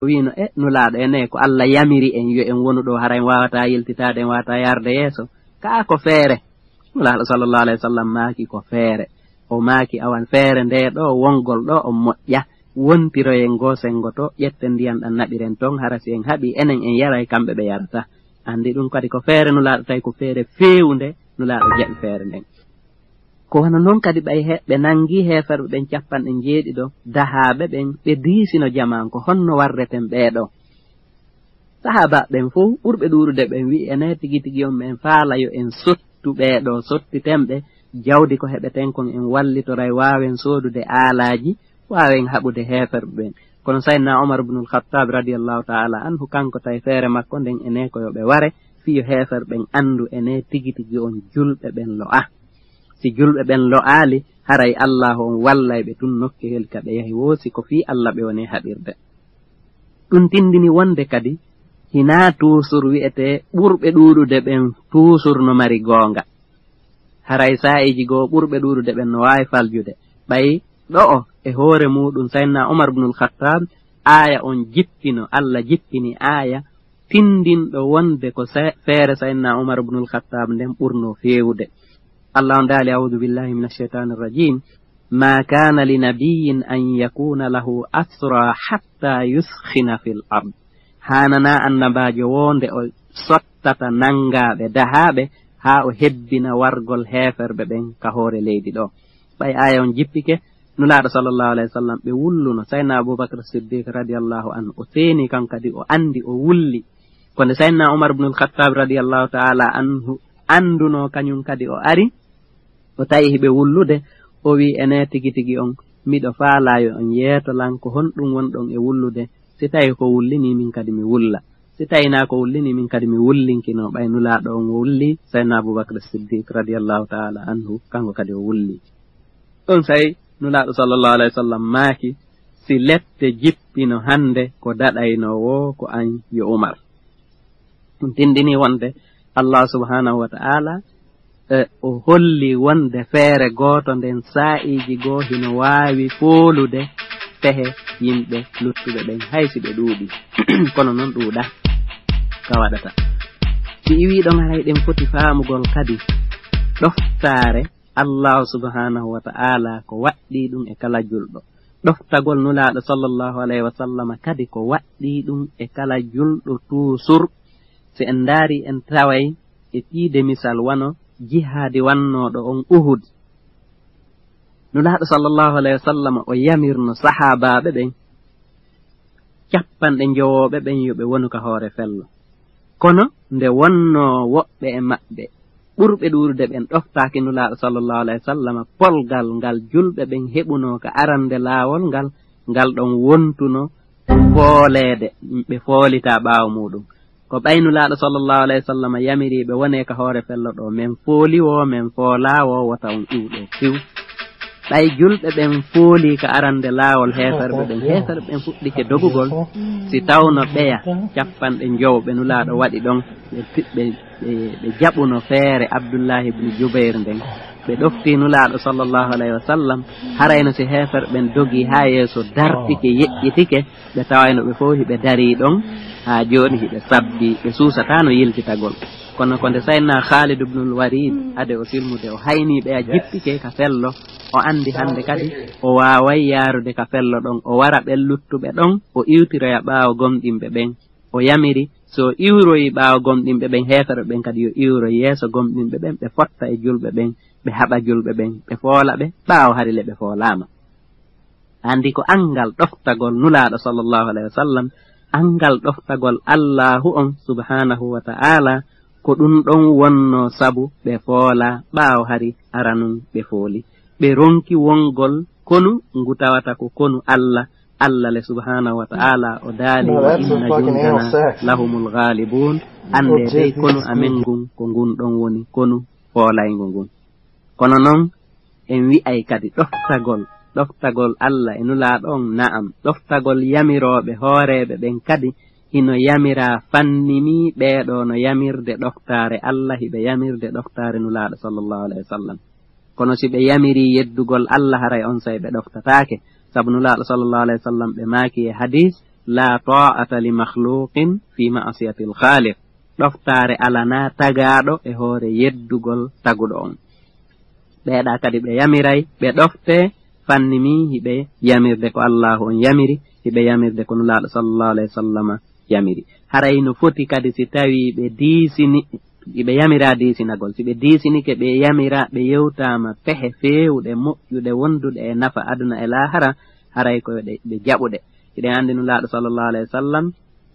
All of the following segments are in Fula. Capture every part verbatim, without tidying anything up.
O wiino, "E, Nulaaɗo, ene ko Allah yamiri en yo en wonu ɗo, hara en waawataa yiltitaade, en waawataa yaarde yeeso. Kaa ko feere?" Nulaaɗo sallallahu alayhi wa sallam maaki, "Ko feere." O maaki, "Awan feere nde ɗo, wongol ɗo on moƴƴa. Wontiroyen goo senngo to, ƴetten ndiyan ɗan naɓiren ton, hara si en haɓii enen en yaray, kamɓe ɓe yarata." Anndi ɗun kadi ko feere Nulaaɗo, tawi ko feere feewunde, Nulaaɗo jaɓi feere nden. Ko wano non kadi ɓay he-, ɓe nanngii heeferɓe ɓen cappanɗe njeeɗiɗo dahaaɓe ɓen, ɓe diisino jamaa on, ko honno warreten ɓee ɗoo? Sahaabaaɓe ɓen fow, ɓurɓe ɗuuɗude ɓen wi'i, "Enee, tigi tigi on men faala yo en sottu ɓee ɗoo, sottiten ɓe, jawdi ko heɓeten kon en wallitoray, waawen soodude aalaaji, waawen haɓude heeferɓe ɓen." Kono Sayyidina Umar ibnul Khattab radiyallahu ta'ala anhu, kanko tawi feere makko nden, enee ko yo ɓe ware, fii yo heeferɓe ɓen anndu enee tigi tigi on julɓe ɓen lo'a. Si julɓe ɓen lo'aali, haray Allaahu on wallay ɓe tun nokkehel ka ɓe yahi woo, si ko fii Alla ɓe woni haɓirde. Ɗun tindini wonde kadi, hinaa tuusur wi'etee ɓurɓe ɗuuɗude ɓen tuusur no mari goonga. Haray saa'iiji goo ɓurɓe ɗuuɗude ɓen no waawi faljude. Ɓay ɗo'o e hoore muuɗun, Sayyidina Umar ibnul Khattab, aaya on jippino, Alla jippini aaya tindinɗo wonde ko se-, feere Sayyidina Umar ibnul Khattab nden ɓurnoo feewude. Alla on daali, "A'uudu billahi minash shaytaanir rajiim. Ma kaana li nabiyyin an yakuuna lahu asraa hattaa yuskhina fil ard." Haananaa annabaajo woo nde o sottata nanngaaɓe dahaaɓe haa o hebbina wargol heeferɓe ɓen ka hoore leydi ɗoo. Ɓay aaya on jippike, Nulaaɗo sallallahu alayhi wa sallam ɓe wulluno. Sayyidina Abubakar Siddiq radiyallahu anhu, o seeni kan kadi, o anndi, o wulli. Ko nde Sayyidina Umar ibnul Khattab radiyallahu ta'ala anhu anndunoo kañun kadi, o ari, o tawi hiɓe wullude, o wi'i, "Enee, tigi tigi on, miɗo faalaa yo on yeeto lan ko honɗun wonɗon e wullude. Si tawi ko wullinii, min kadi mi wulla. Si tawi naa ko wullinii, min kadi mi wullinkinoo." Ɓay Nulaaɗo on wulli, Sayyidina Abubakar Siddiq radiyallahu ta'ala anhu, kanko kadi o wulli. Ɗon say Nulaaɗo sallallahu alayhi wa sallam maaki, "Si lette jippino hannde, ko daɗaynoo woo ko an yo Umar." Ɗun tindini wonde Allah subhanahu wa ta'ala, e, o holli wonde feere gooto nden saa'iiji goo hino waawi foolude pehe yimɓe luttuɓe ɓen, hay si ɓe ɗuuɗi. Kono non ɗuuɗa ka waɗata. Si iwii ɗon, haray ɗen foti faamugol kadi ɗoftaare Allahu subhanahu wa ta'ala ko waɗɗii ɗum e kala julɗo. Ɗoftagol Nulaaɗo sallallahu alayhi wa sallam kadi ko waɗɗii ɗum e kala julɗo tuusur. Si en ndaari, en taway e piide misal wano jihaadi wannooɗo on Uhud. Nulaaɗo sallallahu alayhi wa sallam o yamirno sahaabaaɓe ɓen cappanɗe njowooɓe ɓen yo ɓe wonu ka hoore fello. Kono nde wonnoo woɓɓe e maɓɓe ɓurɓe ɗuuɗude ɓen ɗoftaaki Nulaaɗo sallallahu alayhi wa sallam, polgal ngal julɓe ɓen heɓunoo ka arande laawol ngal, ngal ɗon wontuno fooleede, ɓe foolitaa ɓaawo muuɗum. Ko ɓay Nulaaɗo sallallahu alayhi wa sallam yamiri ɓe wonee ka hoore fello ɗoo, men fooli woo, men foolaa woo, wota on iw ɗoo piw. Ɓay julɓe ɓen foolii ka arande laawol heeferɓe ɓen, heeferɓe ɓen fuɗɗike dogugol. Si tawno ɓeya cappanɗe njowo ɓe Nulaaɗo waɗi ɗon, ɓe, ɓe, ɓe, ɓe jaɓuno feere Abdullahi ibn Jubayr nden. Ɓe ɗoftii Nulaaɗo sallallahu alayhi wa sallam, harayno si heeferɓe ɓen dogii haa yeeso, dartike, yeƴƴitike, ɓe tawayno ɓe fow hiɓe darii ɗon, haa jooni hiɓe sabbii, ɓe suusataano yiltitagol. Kono ko nde Sayyidina Khalid ibnul Walid, ade o silmude, o haynii ɓeya jippike ka fello, o anndi hannde kadi o waaway yaarude ka fello ɗon, o wara ɓen luttuɓe ɗon, o iwtiroya ɓaawo gomɗinɓe ɓen. O yamiri, si o iwroyi ɓaawo gomɗinɓe ɓen, heeferɓe ɓen kadi yo iwroy yeeso gomɗinɓe ɓen, ɓe fotta e julɓe ɓen, ɓe haɓa julɓe ɓen, ɓe foola ɓe, ɓaawo hari le ɓe foolaama. Anndi ko anngal ɗoftagol Nulaaɗo sallallahu alayhi wa sallam, anngal ɗoftagol Allaahu on subhaanahu wa ta'ala, ko ɗum ɗon wonnoo sabu ɓe foola, ɓaawo hari aranun ɓe fooli. Ɓe ronki wongol konu ngu tawata ko konu Alla. Alla le subhaanahu wa ta'ala o daali, "Wa inna jundana lahumul ghalibun." Annde dey konu amen ngun ko ngun ɗon woni konu foolayngu ngun. Kono non, en wi'ay kadi ɗoftagol, ɗoftagol Alla e Nulaaɗo on, na'am, ɗoftagol yamirooɓe hooreeɓe ɓen kadi hino yamira fannini ɓee ɗoo no yamirde ɗoftaare Alla, hiɓe yamirde ɗoftaare Nulaaɗo sallallahu alayhi wa sallam. Kono si ɓe yamiri yeddugol Alla, haray on say ɓe ɗoftataake. Sabu Nulaaɗo sallallahu alayhi wa sallam ɓe maaki e hadiis, "Laa taa'ata li makhluqin fi ma'siyatil khaliq." Ɗoftaare alanaa tagaaɗo e hoore yeddugol taguɗo on. Ɓeeɗa kadi ɓe yamiray, ɓe ɗofte fanni mi hiɓe yamirde ko Allaahu on yamiri, hiɓe yamirde ko Nulaaɗo sallallahu alayhi wa sallama yamiri. Haray no foti kadi si tawii ɓe diisini, hiɓe yamira diisinagol. Si ɓe diisinike, ɓe yamira, ɓe yewtaama pehe feewuɗe, moƴƴuɗe, wonduɗe e nafa aduna e laahara, haray ko yo ɗe, ɓe jaɓuɗe. Hiɗen anndi Nulaaɗo sallallahu alayhi wa sallam,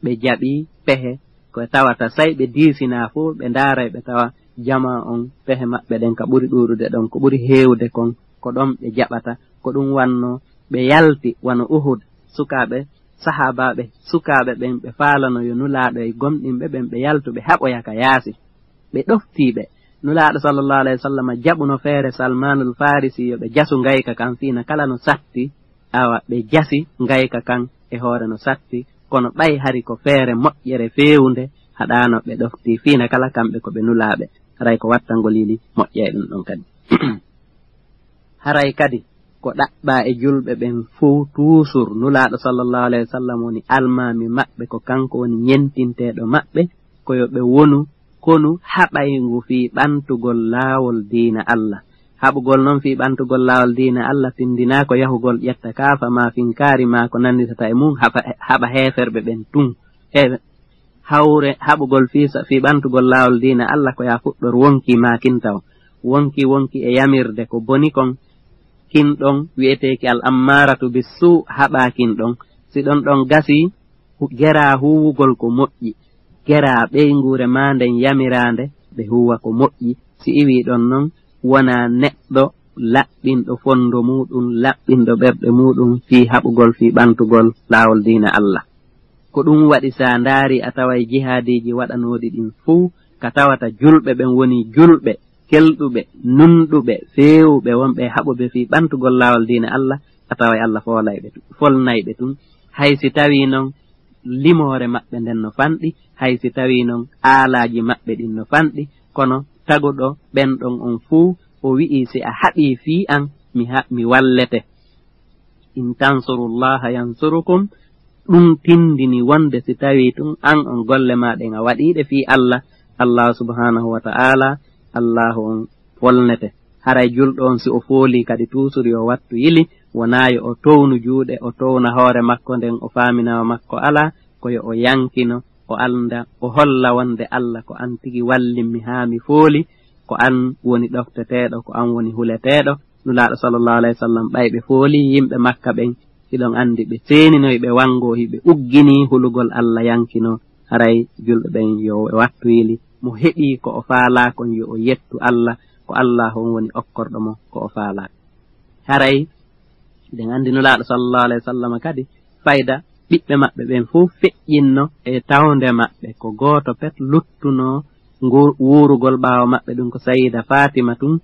ɓe jaɓi pehe ko tawata say ɓe diisinaa fof, ɓe ndaaray ɓe tawa jamaa on, pehe maɓɓe ɗen ka ɓuri ɗuuɗude ɗon, ko ɓuri heewude kon, ko ɗon ɓe jaɓata. Ko ɗum wannoo ɓe yalti wano Uhud, sukaaɓe, sahaabaaɓe, sukaaɓe ɓen ɓe faalano yo Nulaaɗo e gomɗinɓe ɓen ɓe yaltu ɓe haɓoya ka yaasi. Ɓe ɗoftii ɓe. Nulaaɗo sallallahu alayhi wa sallam jaɓuno feere Salmaanul Faarisi yo ɓe jasu ngayka kan fiina kala no satti, awa ɓe jasi ngayka kan e hoore no satti, kono ɓay hari ko feere moƴƴere feewunde, haɗaano ɓe ɗoftii fiina kala kamɓe ko ɓe nulaaɓe, haray ko wattangol yili moƴƴay ɗum ɗon kadi. Haray kadi ko ɗaɓɓaa e julɓe ɓen fow tuusur, Nulaaɗo sallallahu alayhi wa sallam woni almaami maɓɓe, ko kanko woni ñentinteeɗo maɓɓe, ko yo ɓe wonu konu haɓayngu fii ɓantugol laawol diina Allah. Haɓugol non fii ɓantugol laawol diina Allah tindinaa ko yahugol ƴetta kaafa maa finkaari maa ko nannditata e mum haɓa, haɓa heeferɓe ɓen tun. He-, hawre haɓugol fii sa-, fii ɓantugol laawol diina Allah ko yaa fuɗɗor wonki maa kintaw. Wonki, wonki e yamirde ko boni kon, kin ɗon wi'eteeki al ammaaratu bissuu, haɓaa kin ɗon. Si ɗon ɗon gasii, hu-, geraa huuwugol ko moƴƴi. Geraa ɓeynguure maa nden yamiraande ɓe huuwa ko moƴƴi. Si iwii ɗon non, wonaa neɗɗo laɓɓinɗo fondo muuɗum, laɓɓinɗo ɓerɗe muuɗum fii haɓugol, fii ɓantugol laawol diina Allah. Ko ɗum waɗi, si a ndaari, a taway jihaadiiji waɗanooɗi ɗin fow, ka tawata julɓe ɓen woni julɓe kelɗuɓe, nunɗuɓe, feewuɓe, wonɓe e haɓuɓe fii ɓantugol laawol diina Allah, a taway Allah foolay ɓe tu-, folnay ɓe tun. Hay si tawii non limoore maɓɓe nden no fanɗi, hay si tawii non aalaaji maɓɓe ɗin no fanɗi, kono taguɗo ɓen ɗon on fow, o wi'i, "Si a haɓii fii an, mi ha-, mi wallete." "In tansurullaha yansurukum." Ɗum tindini wonde si tawii tun an on golle maa ɗen a waɗii ɗe fii Allah, Allah subhanahu wa ta'ala, Allahu on folnete. Haray julɗo on si o foolii kadi tuusuri o wattu yili, wonaa yo o townu juuɗe, o towna hoore makko nden o faaminaa makko alaa, ko yo o yankino, o alnda, o holla wonde Allah ko an tigi wallimmi haa mi fooli, ko an woni ɗofteteeɗo, ko an woni huleteeɗo. Nulaaɗo sallallahu alayhi wa sallam, ɓay ɓe fooli yimɓe Makka ɓen, hiɗon anndi ɓe seeninoyi, ɓe wanngo, hiɓe uggini hulugol Allah yankino. Haray julɓe ɓen yo ɓe wattu yili, mo heɓii ko o faalaa kon yo o yettu Allah, ko Allah on woni okkorɗo mo ko o faalaa. Haray ɗen anndi Nulaaɗo sallallahu alayhi wa sallam kadi fayda ɓiɓɓe maɓɓe ɓen fof feƴƴinno e tawnde maɓɓe ko gooto pet luttunoo ngu-, wuurugol ɓaawo maɓɓe, ɗum ko Sayida Fatima tun.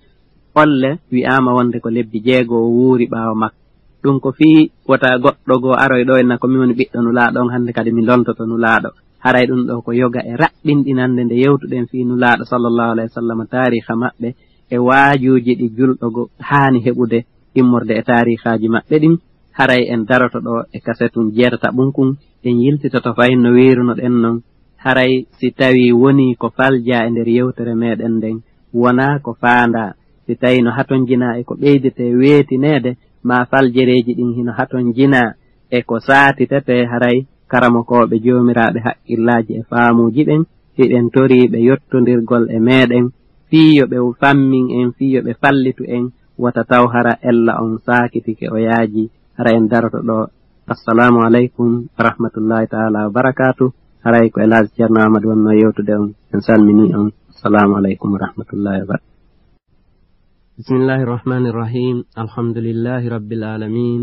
Olle wi'aama wonde ko lebbi jeego o wuuri ɓaawo makko. Ɗum ko fii wota goɗɗo goo aroy ɗo enna ko min woni ɓiɗɗo Nulaaɗo on, hannde kadi mi lontoto Nulaaɗo. Haray ɗum ɗo ko yoga e raɓɓinɗinande nde yewtuɗen fii Nulaaɗo sallallahu alayhi wa sallam, taariika maɓɓe e waajuuji ɗi julɗo goo haani heɓude immorde e taariikaaji maɓɓe ɗin. Haray en daroto ɗo e kasetun jeetataɓun kun, en yiltitoto fay no wiirunoɗen non. Haray si tawii wonii ko faljaa e nder yewtere meɗen nden, wonaa ko faandaa, si tawii no hatonjinaa e ko ɓeydetee weetineede, maa faljereeji ɗin hino hatonjinaa e ko saatitetee, haray karamokooɓe joomiraaɓe haqqillaaji e faamuuji ɓen, hiɗen torii ɓe yottondirgol e meɗen, fii yo ɓe fammin en, fii yo ɓe fallitu en, wota taw hara ella on saakitike o yaaji, hara en daroto ɗo. Assalaamu aleykum wa rahmatullahi taala wa barakaatu. Haray ko El Hadj Ceerno Amadou wonnoo yewtude on. En salminii on. Assalaamu aleykum wa rahmatullahi wa barakaatu. بسم الله الرحمن الرحيم. الحمد لله رب العالمين.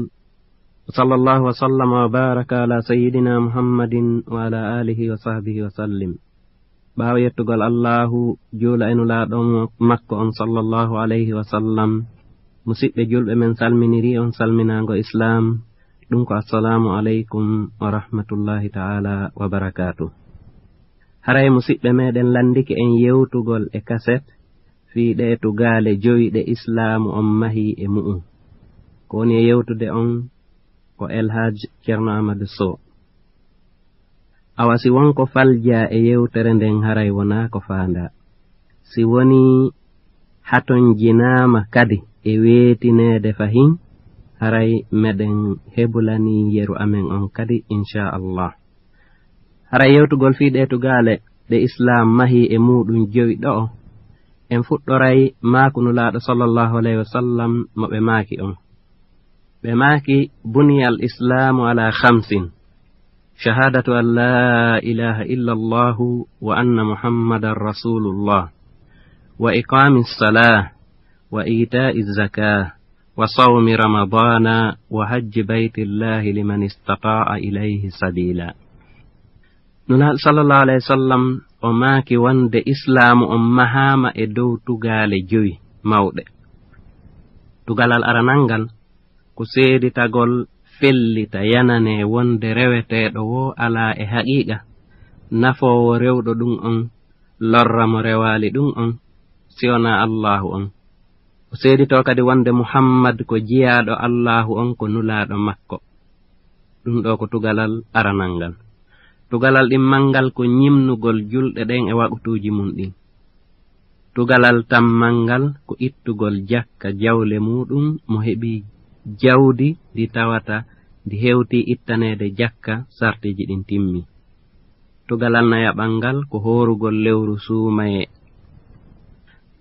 وصلى الله وسلم وبارك على سيدنا محمد وعلى آله وصحبه وسلم. Ɓaawo yettugol Allaahu, juula e Nulaaɗo makko on, sallallahu alayhi wa sallam, musiɓɓe julɓe, men salminirii on salminaango Islaam, ɗum ko assalaamu aleykum wa rahmatullahi ta'ala wa barakaatuh. Haray musiɓɓe meɗen lanndike en yewtugol e kaset fii ɗee tugaale jowi ɗe Islaamu on mahi e mu'un. Ko woni e yewtude on ko El Hadj Ceerno Amadou Sow. Awa si won ko faljaa e yewtere nden, haray wonaa ko faandaa. Si wonii hatonjinaama kadi e weetineede fahin, haray meɗen hebulanii yeru amen on kadi, inchallah. Haray yewtugol fii ɗee tugaale ɗe Islaam mahii e muuɗum jowi ɗo'o, en fuɗɗoray maaku Nulaaɗo sallallahu alayhi wa sallam mo ɓe maaki on. Ɓe maaki: بني الإسلام على خمس: شهادة أن لا إله إلا الله وأن محمدا رسول الله، وإقام الصلاة، وإيتاء الزكاة، وصوم رمضان، وحج بيت الله لمن استطاع إليه سبيلا. Nulaaɗo sallallahu alayhi wa sallam o maaki wonde Islaamu on mahaama e dow tugaale jowi mawɗe. Tugalal aranal ngal ko seeditagol fellita, yananee wonde reweteeɗo woo alaa e haqiiqa, nafoowo rewɗo ɗum on, lorra mo rewaali ɗum on, si wonaa Allaahu on. O seeditoo kadi wonde Muhammad ko jiyaaɗo Allaahu on, ko nulaaɗo makko. Ɗum ɗoo ko tugalal aranal ngal. Tugalal ɗimmal ngal ko ñimnugol julɗe ɗen e waqtuuji mum ɗin. Tugalal tammal ngal ko ittugol jakka jawle muuɗum mo heɓi jawdi ndi tawata ndi hewtii ittaneede jakka, sartiiji ɗin timmii. Tugalal nayaɓal ngal ko hoorugol lewru suumayee.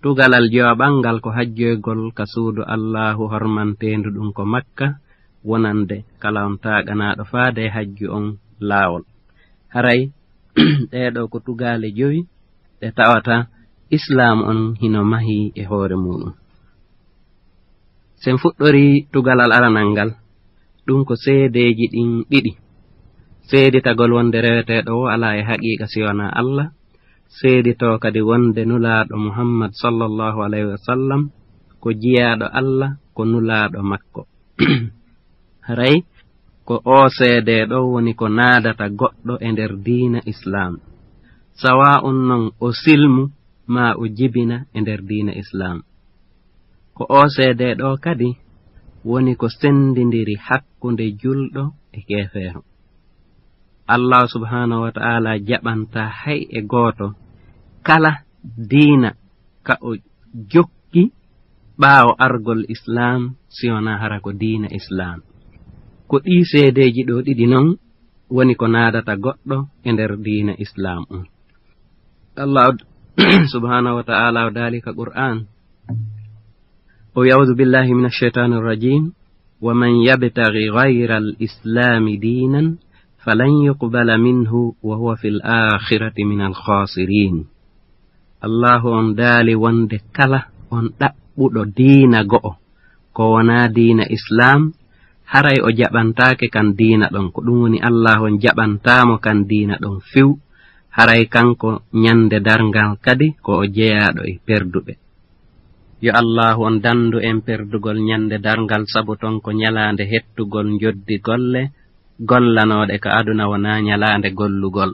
Tugalal jowaɓal ngal ko hajjoygol ka suudu Allaahu hormanteendu ɗum ko Makka, wonande kala on taaganaaɗo faade e hajju on laawol. Haray ɗee ɗoo ko tugaale jowi ɗe tawata Islaam on hino mahii e hoore muuɗum. Sen fuɗɗorii tugalal aranal ngal, ɗum ko seedeeji ɗin ɗiɗi. Seeditagol wonde reweteeɗo woo alaa e haqiiqa si wanaa Allah, seeditoo kadi wonde Nulaaɗo Muhammad sallallahu alayhi wa sallam ko jiyaaɗo Allah, ko nulaaɗo makko. Haray ko oo seedee ɗoo woni ko naadata goɗɗo e nder diina Islaam. Sawaa'un non o silmu maa o jibina e nder diina Islaam. Ko oo seedee ɗoo kadi woni ko senndindiri hakkunde julɗo e keefeero. Allaahu subhaanahu wa ta'aalaa jaɓantaa hay e gooto kala diina ka o jokki ɓaawo argol Islaam, si wanaa hara ko diina Islaam. Ko ɗii seedeeji ɗoo ɗiɗi non woni ko naadata goɗɗo e nder diina Islaam on. Allah subhaanahu wa ta'aalaa o daali ka Qur'aan, o wi'i: أعوذ بالله من الشيطان الرجيم، ومن يبتغ غير الإسلام دينا فلن يقبل منه وهو في الآخرة من الخاسرين. Allaahu on daali wonde kala on ɗaɓɓuɗo diina go'o ko wonaa diina Islaam, haray o jaɓantaake kan diina ɗon. Ko ɗum woni Allaahu on jaɓantaa mo kan diina ɗon few, haray kanko ñande darngal kadi ko o jeyaaɗo e perduɓe. Yo Allaahu on danndu en perdugol ñande darngal, sabu ton ko ñalaande hettugol njoddi golle gollanooɗe ka aduna, wonaa ñalaande gollugol.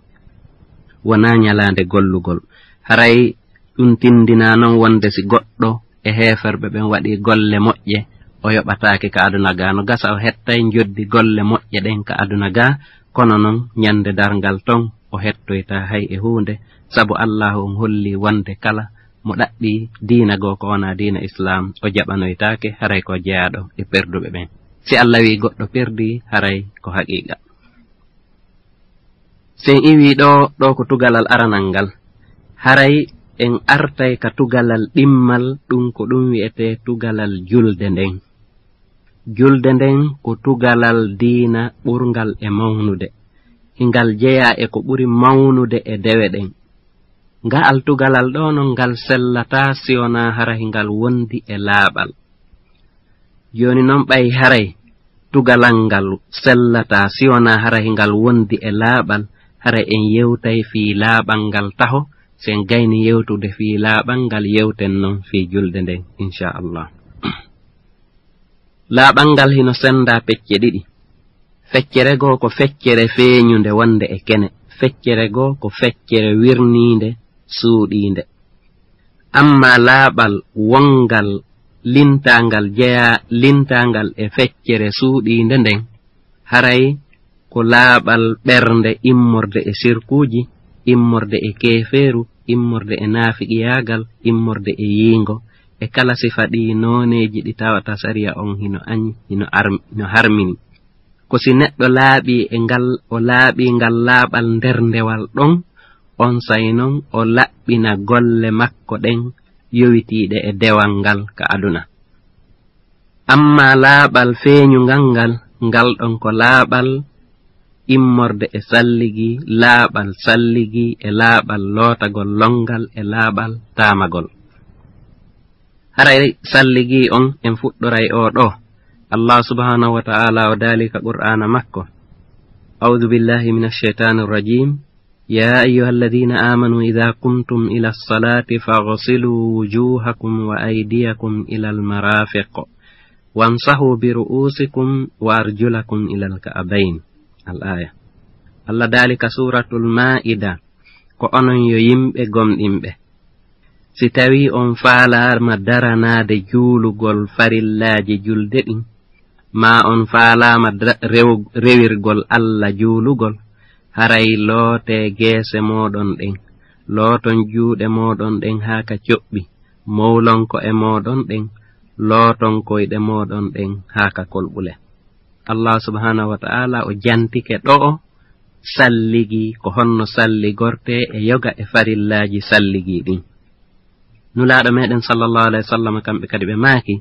Wonaa ñalaande gollugol. Haray ɗum tinndinaa non wonde si goɗɗo e heeferɓe ɓen waɗii golle moƴƴe, o yoɓataake ka aduna gaa. No gasa o hettay njoddi golle moƴƴe ɗen ka aduna gaa, kono non ñande darngal ton o hettoytaa hay e huunde, sabu Allaahu on hollii wonde kala mo ɗaɓɓii diina goo ko wonaa diina Islaam, o jaɓanoytaake, haray ko jeyaaɗo e perduɓe ɓen. Si Allah wi'i goɗɗo perdii, haray ko haqiiqa. Si en iwii ɗoo, ɗoo ko tugalal aranal ngal. Haray en artay ka tugalal ɗimmal, ɗum ko ɗum wi'etee tugalal julde nden. Julde nden ko tugalal diina ɓurngal e mawnude. Hingal jeyaa e ko ɓuri mawnude e dewe ɗen. Nga'al tugalal ɗoo non ngal sellataa si wonaa hara hingal wondi e laaɓal. Jooni non ɓay haray tugalal ngal sellataa si wonaa hara hingal wondi e laaɓal, haray en yewtay fii laaɓal ngal taho, si en gayni yewtude fii laaɓal ngal yewten non fii julde nden, inchallah. Laaɓal ngal hino senndaa pecce ɗiɗi. Feccere goo ko feccere feeñunde wonde e kene. Feccere goo ko feccere wirniinde, suuɗiinde. Ammaa laaɓal wonngal lintaangal jeyaa lintaangal e feccere suuɗiinde nden, haray ko laaɓal ɓernde immorde e sirkuuji, immorde e keefeeru, immorde e naafiqiyaagal, immorde e yiingo, e kala sifa ɗi nooneeji ɗi tawata sariya on hino añ-, hino arm-, hino harmini. Ko si neɗɗo laaɓii e ngal, o laaɓii ngal laaɓal nder ndewal ɗon, on say non o laɓɓina golle makko ɗen yowitiiɗe e dewal ngal ka aduna. Ammaa laaɓal feeñungal ngal, ngal ɗon ko laaɓal immorde e salligi, laaɓal salligi e laaɓal lootagol lonngal e laaɓal taamagol. Haray salligi on en fuɗɗoray o ɗo. Allah subhanahu wa ta'ala o daali ka Qur'aana makko, أعوذ بالله من الشيطان الرجيم. يا أيها الذين آمنوا إذا قمتم إلى الصلاة فاغسلوا وجوهكم وأيديكم إلى المرافق وامسحوا برؤوسكم وأرجلكم إلى الكعبين. الآية. Allah daali ka Suuratul Maa'ida, ko onon yo yimɓe gomɗinɓe. Si tawii on faalaama daranaade juulugol farillaaji julde ɗin, maa on faalaama da-, rew-, rewirgol Alla juulugol, haray lootee geese mooɗon ɗen, looton juuɗe mooɗon ɗen haa ka coɓɓi, mowlon ko'e mooɗon ɗen, looton koyɗe mooɗon ɗen haa ka kolɓule. Allah subhanahu wa ta'ala o jantike ɗo'o salligi, ko honno salligortee e yoga e farillaaji salligi ɗin. Nulaaɗo meɗen sallallahu alayhi wa sallam kamɓe kadi ɓe maaki,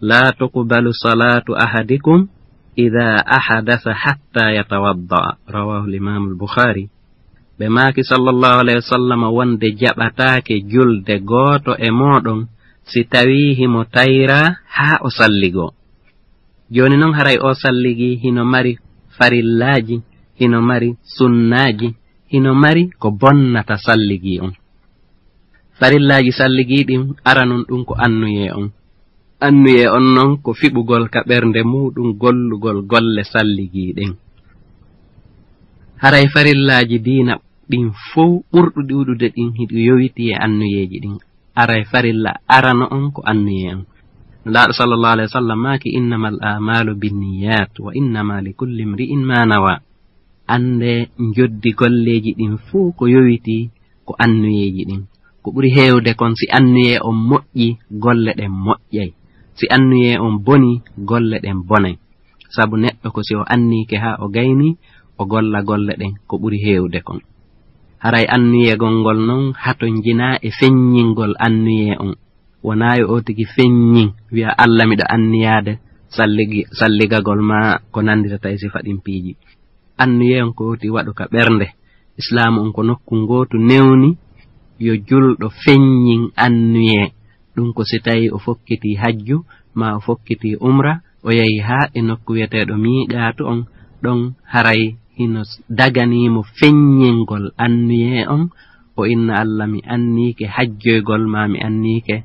لا تقبل صلاة أحدكم إذا أحدث حتى يتوضأ. رواه الإمام البخاري. Ɓe maaki sallallahu alayhi wa sallam wonde jaɓataake julde gooto e mooɗon si tawii himo tayra haa o salligoo. Jooni non haray o salligi hino mari farillaaji, hino mari sunnaaji, hino mari ko bonnata salligi on. Farillaaji salligi ɗin, aranun ɗun ko annuyee on. Annuyee on non ko fiɓugol ka ɓernde muuɗun gollugol golle salligi ɗen. Haray farillaaji diina ɗin fow ɓurɗuɗi ɗuuɗude ɗin hiɗi yowitii e annuyeeji ɗin. Haray farilla arano on ko annuyee on. Nulaaɗo sallallahu alayhi wa sallam maaki, إنما الأعمال بالنيات وإنما لكل امرئ ما نوى. Annde njoddi golleeji ɗin fow ko yowitii ko annuyeeji ɗin. Ko ɓuri heewde kon, si annuyee on moƴƴi, golle ɗen moƴƴay. Si annuyee on boni, golle ɗen bonay. Sabu neɗɗo ko si o anniike haa o gayni, o golla golle ɗen ko ɓuri heewde kon. Haray annuyegol ngol non hatonjinaa e feññingol annuyee on. Wonaa yo o tigi feññin, wi'a, "Alla, miɗo anniyaade salligi-, salligagol maa ko nannditata e sifa ɗin piiji." Annuyee on ko woti waɗu ka ɓernde. Islaamu on ko nokku ngootu newni yo julɗo feññin annuyee. Ɗum ko si tawii o fokkitii hajju, maa o fokkitii umra, o yahi haa e nokku wi'eteeɗo miiqaatu on, ɗon haray hino s-, daganii mo feññingol annuyee on, o inna, "Alla, mi anniike hajjoygol, maa mi anniike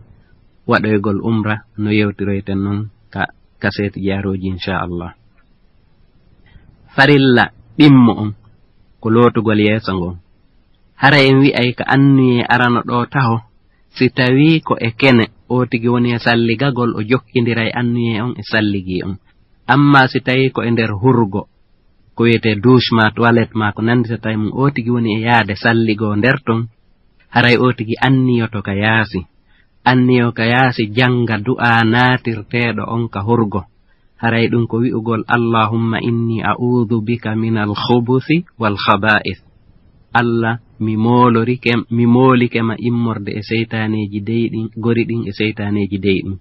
waɗoygol umra," no yewtiroyten non ka kaseeti jaarooji, inchallah. Farilla ɗimmo on ko lootugol yeeso ngon. Hara en wi'ay ka annuyee arano ɗoo taho, si tawii ko e kene, oo tigi woni e salligagol, o jokkindiray annuyee on e salligii on. Ammaa si tawii ko e nder hurgo, ko wiyetee douche maa toilette maa ko nannditata e mum, oo tigi woni e yaade salligoo nder ton, haray oo tigi anniyoto ka yaasi. Anniyo ka yaasi jannga du'aa naatirteeɗo on ka hurgo. Haray ɗum ko wi'ugol, "Allahumma inni a'udhu bika min al-khubuthi wal khaba'ith." Alla, mi moolorike, mi moolike ma immorde e seytaaneeji dey ɗin, gori ɗin e seytaaneeji dey ɗin.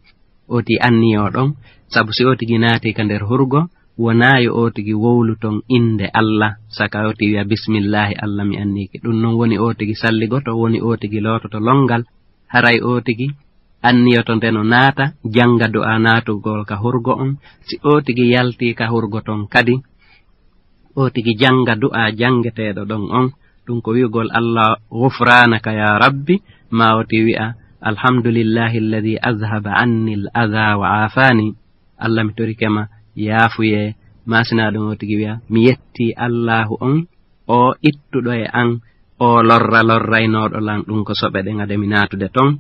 Oti anniyo ɗon, sabu si o tigi naati ka nder hurgo, wonaa yo o tigi wowlu ton innde Alla, saka o tigi wi'a, "Bismillahi, Alla, mi anniike." Ɗum non woni o tigi salligoto, woni o tigi loototo lonngal, haray o tigi anniyoto nde no naata, jannga du'aa naatugol ka hurgo on. Si o tigi yaltii ka hurgo ton kadi, o tigi jannga du'aa janngeteeɗo ɗon on. Ɗum ko wi'ugol, "Allah, ghufranaka ya Rabbi," maa o tigi wi'a, "Alhamdulillahi alladhi azhaba anni al-adha wa afani." Alla, mi torike ma yaafuyee. Maa sinaa ɗum o tigi wi'a, "Mi yettii Allaahu on, o ittuɗo e an o lorra lorraynooɗo lan." Ɗum ko soɓe ɗen ade mi naatude ton,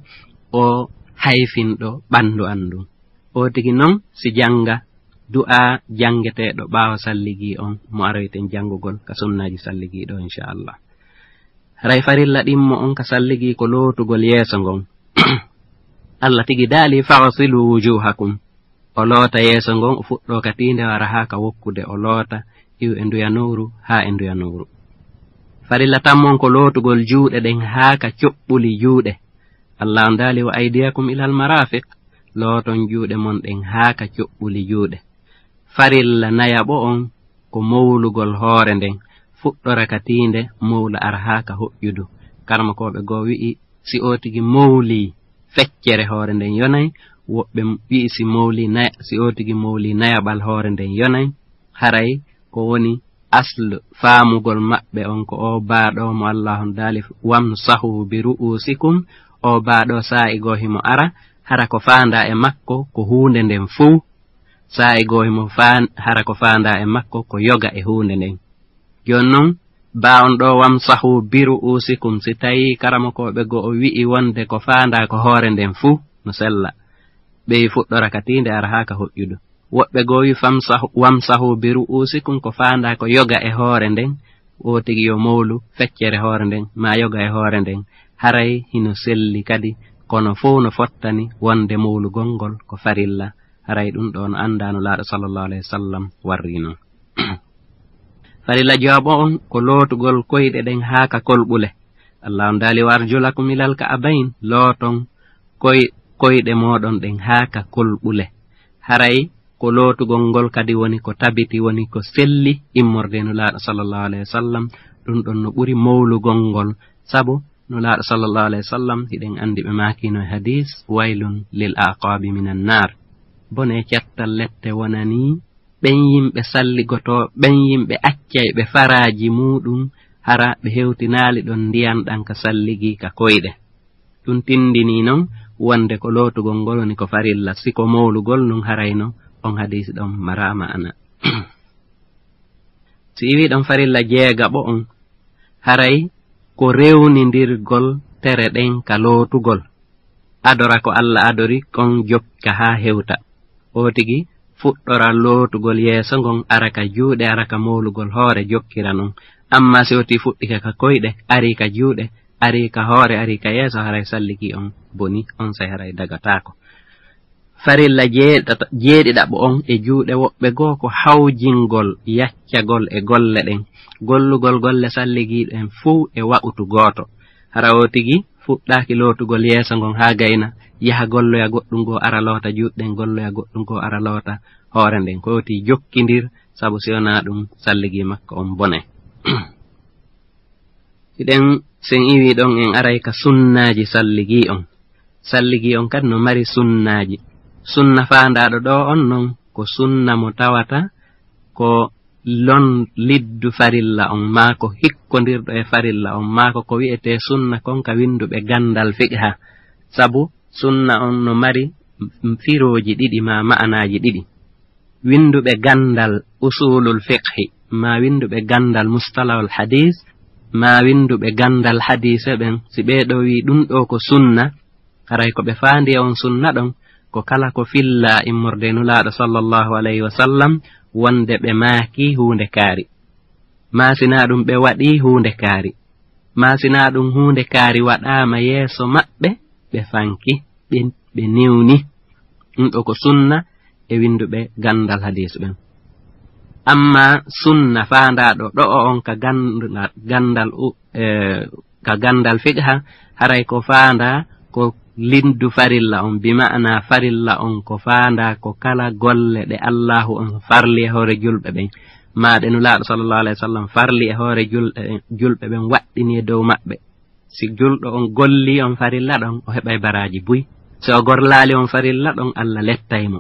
o hayfinɗo ɓanndu an ndun. O tigi non, si jannga du'a janngeteeɗo ɓaawo salligi on, mo aroyten janngugol ka sunnaaji salligi ɗo, inchallah. Haray farilla ɗimmo on ka salligi ko lootugol yeeso ngon. Allah tigi daali, "Faghsilu wujuhakum." O loota yeeso ngon, o fuɗɗoo ka tiinde, o ara haa ka wokkude, o loota iw e nduya nowru haa e nduya nowru. Farilla tammo on ko lootugol juuɗe ɗen haa ka coɓɓuli juuɗe. Allah on daali, "Wa aydiyakum ilal marafiq." Looton juuɗe mon ɗen haa ka coɓɓuli juuɗe. Farilla nayaɓo on ko mowlugol hoore nden, fuɗɗora ka tiinde, mowla ara haa ka hoƴƴudu. Karamokooɓe goo wi'i, si o tigi mowlii feccere hoore nden yonay, woɓɓe m-, wi'i si mowlii nay-, si o tigi mowlii nayaɓal hoore nden yonay, haray ko woni aslu faamugol maɓɓe on ko o baaɗo mo Allah on daali, "Wamsahu bi ru'usikum." O baaɗo saa'i goo himo ara, hara ko faandaa e makko ko huunde nden fow. Saa'i goo himo faan-, hara ko faandaa e makko ko yoga e huunde nden. Jooni non, baa on ɗoo, "Wamsahu bi ru'usikum", si tawii karamokooɓe goo o wi'i wonde ko faandaa ko hoore nden fuu, no sella. Ɓe fuɗɗora ka tiinde ara haa ka hoƴƴudu. Woɓɓe goo wi'i, "Famsahu, wamsahu bi ru'usikum", ko faandaa ko yoga e hoore nden, o tigi yo mowlu feccere hoore nden, maa yoga e hoore nden. Haray hino selli kadi, kono fow no fottani wonde mowlugol ngol ko farilla. Haray ɗum ɗoo no anndaa Nulaaɗo sallallahu alayhi wa sallam warri non. Farilla jowaɓo on ko lootugol koyɗe ɗen haa ka kolɓule. Allah on daali, "Wa arjulakum ilal ka'abayn", looton koy-, koyɗe mooɗon ɗen haa ka kolɓule. Haray ko lootugol ngol kadi woni ko tabiti, woni ko selli immorde e Nulaaɗo sallallahu alayhi wa sallam. Ɗum ɗon no ɓuri mowlugol ngol, sabu Nulaaɗo sallallahu alayhi wa sallam, hiɗen anndi ɓe maakiino e hadiis, "Waylun lil aqaabi minan naar." Bone cattal lette wonanii ɓen yimɓe salligotoo, ɓen yimɓe accay ɓe faraaji muuɗum, hara ɓe hewtinaali ɗon ndiyan ɗan ka salligi ka koyɗe. Ɗum tindinii non wonde ko lootugol ngol woni ko farilla, si ko mowlugol nun harayno on hadiisi ɗon maraa ma'ana. Si iwii ɗon farilla jeegaɓo on, haray ko rewnindirgol tere ɗen ka lootugol. Adora ko Alla adori kon jokka haa hewta. O tigi fuɗɗora lootugol yeeso ngon, ara ka juuɗe, ara ka moolugol hoore, jokkira non. Amma si o tii fuɗɗike ka koyɗe, ari ka juuɗe, ari ka hoore, ari ka yeeso, haray salligi on boni, onsay haray dagataako. Farilla jeeɗata-, jeeɗiɗaɓo on e juuɗe woɓɓe goo ko hawjingol, yaccagol e golle ɗen. Gollugol golle salligiiɗe ɗen fow e wa'utu gooto. Hara o tigi fuɗɗaaki lootugol yeeso ngon haa gayna, yaha golloya goɗɗum goo ara loota juuɗe ɗen, golloya goɗɗum goo ara loota hoore nden. Ko o tigi jokkindir, sabu si wonaa ɗum, salligii makko on bonay. Hiɗen, sen iwii ɗon, en aray ka sunnaaji salligii on. Salligii on kadi no mari sunnaaji. Sunna faandaaɗo ɗoo on non, ko sunna mo tawata ko lon liddu farilla on, maa ko hikkondirɗo e farilla on, maa ko ko wi'etee sunna kon ka winnduɓe ganndal fiqha. Sabu sunna on no mari firooji ɗiɗi maa ma'anaaji ɗiɗi. Winnduɓe ganndal usulul fiqhi, maa winnduɓe ganndal mustalahul hadiis, maa winnduɓe ganndal hadiise ɓen, si ɓee ɗoo wi'i ɗum ɗoo ko sunna, haray ko ɓe faandi e on sunna ɗon, ko kala ko fillaa immorde e Nulaaɗo sallallahu alayhi wa sallam, wonde ɓe maaki huunde kaari. Maa sinaa ɗum ɓe waɗii huunde kaari. Maa sinaa ɗum huunde kaari waɗaama yeeso maɓɓe, ɓe fanki, ɓe, ɓe newni. Ɗum ɗoo ko sunna e winnduɓe ganndal hadiis ɓen. Amma sunna faandaaɗo ɗoo on ka ganndal, ganndal u-, e, ka ganndal fiqha, haray ko faandaa ko liddu farilla on, bi ma'ana farilla on ko faandaa ko kala golle ɗe Allaahu on farli e hoore julɓe ɓen, maa ɗe Nulaaɗo sallallahu alayhi wa sallam farli e hoore jul-, e, julɓe ɓen, waɗɗini e dow maɓɓe. Si julɗo on gollii on farilla ɗon, o heɓay baraaji buy. Si o gollaali on farilla ɗon, Alla lettay mo.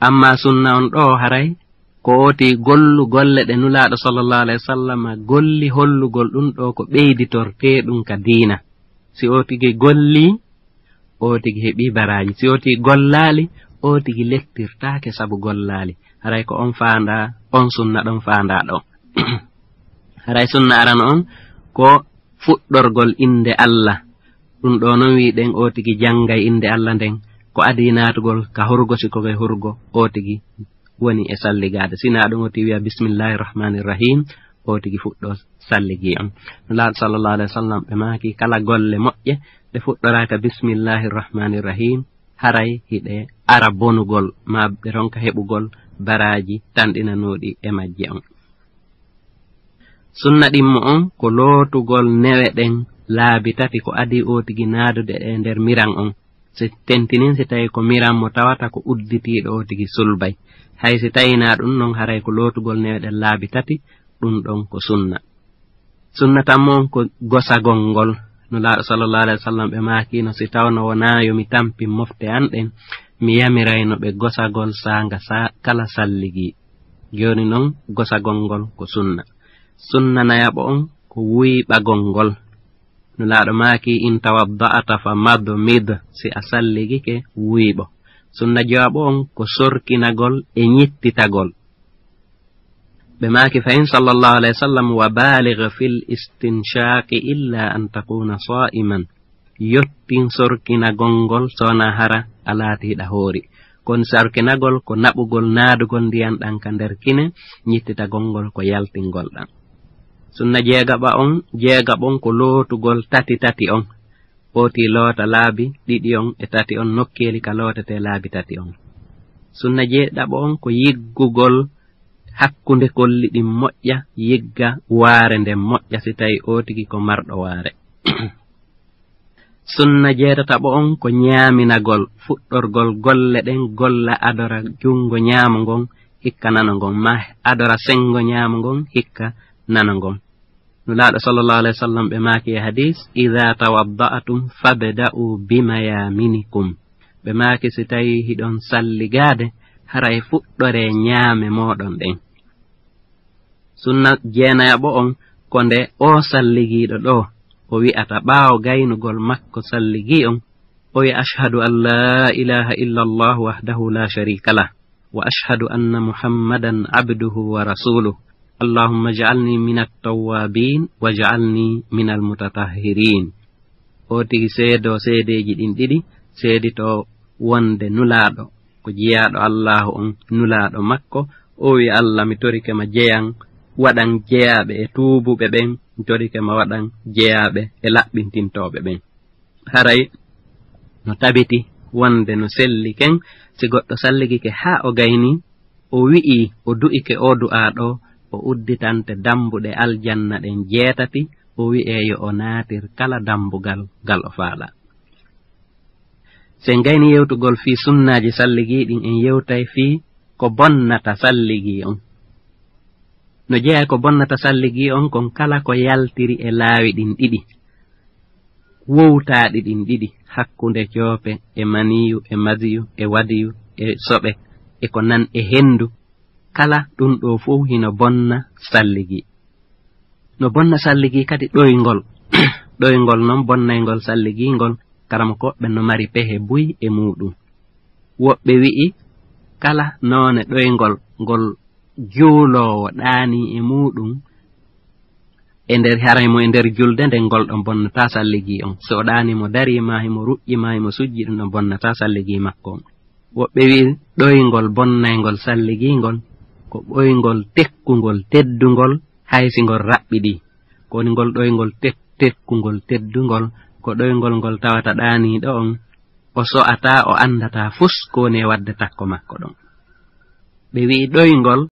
Amma sunna on ɗoo haray, ko o tigi gollu golle ɗe Nulaaɗo sallallahu alayhi wa sallam golli, hollugol ɗum ɗoo ko ɓeyditortee ɗum ka diina. Si o tigi gollii, o tigi heɓii baraaji. Si o tigi gollaali, o tigi lettirtaake sabu gollaali. Haray ko on faandaa, on sunna ɗon faandaa ɗoo. Haray sunna arano on ko fuɗɗorgol innde Alla. Ɗum ɗoo non wi'uɗen o tigi janngay innde Alla nden, ko adii naatugol ka hurgo, si ko e hurgo, o tigi woni e salligaade. Sinaa ɗum, o tigi wiya, "Bismillahi rahmani rahim," o tigi fuɗɗo salligi on. Nulaaɗo sallallahu alaihi wasallam ɓe maaki, kala golle moƴƴe ɗe fuɗɗoraaka "Bismillahi rahmani rahim," haray hiɗe ara bonugol, ma ɓe ronka heɓugol baraaji tanɗinanooɗi e majje on. Sunna ɗimmo on ko lootugol newe ɗen laabi tati ko adii o tigi naadude e nder miran on. Si tentinin si tawi ko miran mo tawata ko udditiiɗo o tigi sulbay. Hay si tawinaa ɗum non, haray ko lootugol newe ɗen laabi tati, ɗum ɗon ko sunna. Sunna tammo on ko gosagol ngol. Nulaaɗo sallallahu alaihi wasallam ɓe maakino, si tawno wonaa yo mi tampi mofte an ɗen, mi yamirayno ɓe gosagol saanga sa-, kala salligi. Jooni non, gosagol ngol ko sunna. Sunna nayaɓo on ko wuyɓagol ngol. Nulaaɗo maaki, "In tawadda'ata fa madmid," si a salligike, wuyɓo. Sunna jowaɓo on ko sorkinagol e ñittitagol. Ɓe maaki fahin sallallahu alaihi wasallam, "Wa baligh fil istinshaqi illa an takuna sa'iman." Yottin sorkinagol ngol sona hara a laati hiɗa hoori. Kon sorkinagol ko naɓugol naadugol ndiyan ɗan ka nder kine, ñittitagol ngol ko yaltingol ɗan. Sunna jeegaɓa on, jeegaɓo on ko lootugol tati tati on. Oti loota laabi ɗiɗi on e tati on nokkeeli ka lootete laabi tati on. Sunna jeeɗiɗaɓo on ko yiggugol hakkunde kolli ɗin moƴƴa, yigga waare nden moƴƴa si tawi o tigi ko marɗo waare. Sunna jeetataɓo on ko ñaaminagol, fuɗɗorgol golle ɗen, golla adora junngo ñaamo ngon hikka nano ngon, ma adora senngo ñaamo ngon hikka nano ngon. Nulaaɗo sallallahu alaihi wasallam ɓe maaki e hadis, "Idha tawadda'tum fabda'u bimayaminikum." Ɓe maaki, si tawi hiɗon salligaade, haray fuɗɗore ñaame mooɗon ɗen. Sunna jeenayaɓo on ko nde o salligiiɗo ɗo, o wi'ata ɓaawo gaynugol makko salligi on, o wi'a, "Ashhadu an la ilaha illa Allah wahdahu la sharika lah, wa ashhadu anna Muhammadan abduhu wa rasuluh. Allahumma ij'alni min at-tawwabin, waj'alni min al-mutatahhirin." O tigi seedoo seedeeji ɗin ɗiɗi, seeditoo wonde Nulaaɗo ko jiyaaɗo Allaahu on, Nulaaɗo makko. O wi'i, "Allah, mi torike ma jeyan, waɗan jeyaaɓe e tuubuɓe ɓen, mi torike ma waɗan jeyaaɓe e laɓɓintintooɓe ɓen." Haray no tabiti wonde no selli ken, si goɗɗo salligike haa o gayni, o wi'i, o du'ike o du'aa ɗo, o udditante dambuɗe aljanna ɗen jeetati, o wi'e yo o naatir kala dambugal ngal o faalaa. Si en gayni yewtugol fii sunnaaji salligii ɗin, en yewtay fii ko bonnata salligii on. No jeyaa ko bonnata salligii on kon kala ko yaltiri e laawi ɗin ɗiɗi, wowtaaɗi ɗin ɗiɗi, hakkunde coope e maniyu e madiyu e wadiyu e soɓe e ko nan e hendu, kala ɗum ɗo fow hino bonna salligii. No bonna salligii kadi ɗoyngol. Ɗoyngol non bonnaygol salligii ngol, karamokooɓe ɓen no mari pehe buy e muuɗum. Woɓɓe wi'i, kala noone ɗoyngol ngol juuloowo ɗaanii e muuɗum e nder, haray mo e nder julde nden, ngol ɗon bonnataa salligii on. So o ɗaanii mo darii, maa himo ruƴƴi, maa himo sujji, ɗum ɗon bonnataa salligii makko on. Woɓɓe wi'i, ɗoyngol bonnayngol salligii ngol ko ɗoyngol tekkungol, teddungol, hay si ngol raɓɓiɗii. Ko woni ngol ɗoyngol tek-, tekkungol, teddungol, ko ɗoyngol ngol tawata ɗaaniiɗo on, o so'ataa, o anndataa fus ko woni e waɗde takko makko ɗon. Ɓe wi'i ɗoyngol